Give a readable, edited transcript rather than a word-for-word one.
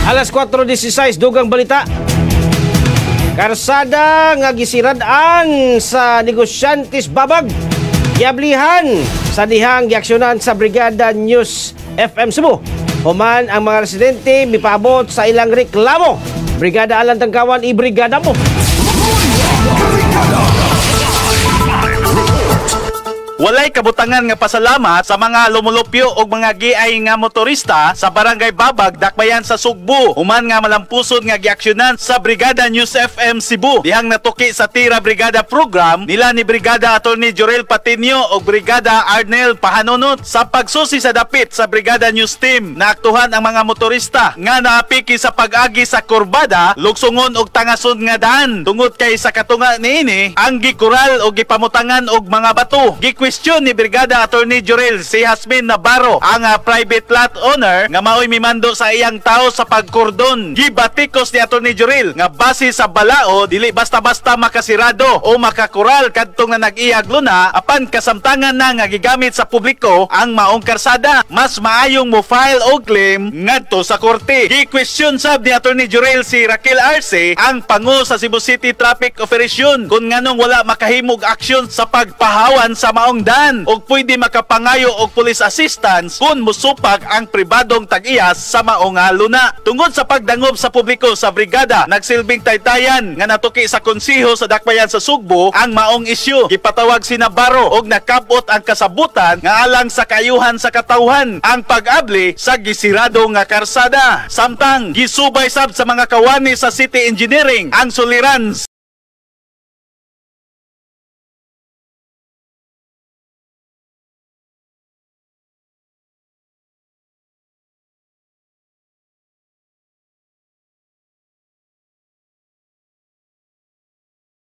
Alas 4:16, dugang balita. Karsada nga gisirad-an sa negosyantes Babag, giablihan sa dihang giaksyonan sa Brigada News FM Cebu. Human ang mga residente mipaabot sa ilang reklamo. Brigada Alan Tangkawan, ibrigada mo. Brigada. Walay kabutangan nga pasalamat sa mga lumulupyo og mga giay nga motorista sa Barangay Babag, Dakbayan sa Sugbo. Human nga malampusod nga giaksyonan sa Brigada News FM Cebu. Dihang natuki sa Tira Brigada program nila ni Brigada Attorney Jorel Patinio og Brigada Arnel Pahanunot. Sa pagsusi sa dapit sa Brigada News Team, naaktuhan ang mga motorista nga naapiki sa pag-agi sa kurbada, lugsungon og tangason nga daan. Tungod kay sa katunga niini ang gikural og gipamutangan og mga bato. Gi-question ni Brigada Attorney Jorel si Hasmin Navarro, ang private lot owner nga maoy mimando sa iyang tao sa pagkordon. Gibatikos ni Attorney Jorel nga base sa balao, dili basta-basta makasirado o makakural kadtong nga nag-iyag luna, apan kasamtangan na nga gigamit sa publiko ang maong karsada. Mas maayong mo file og claim ngadto sa korte. Gi-question sab ni Attorney Jorel si Raquel Arce, ang pangu sa Cebu City Traffic Operation, kung nganong wala makahimog aksyon sa pagpahawan sa maong dan og pwede makapangayo og police assistance kung musupak ang pribadong tag-iya sa maong luna. Tungod sa pagdangob sa publiko sa brigada, nagsilbing taytayan nga natuki sa konseho sa Dakbayan sa Sugbo ang maong isyu. Gipatawag si Navarro og nakabot ang kasabutan nga alang sa kaayuhan sa katawhan ang pag-abli sa gisirado nga karsada. Samtang gisubay sab sa mga kawani sa City Engineering ang suliran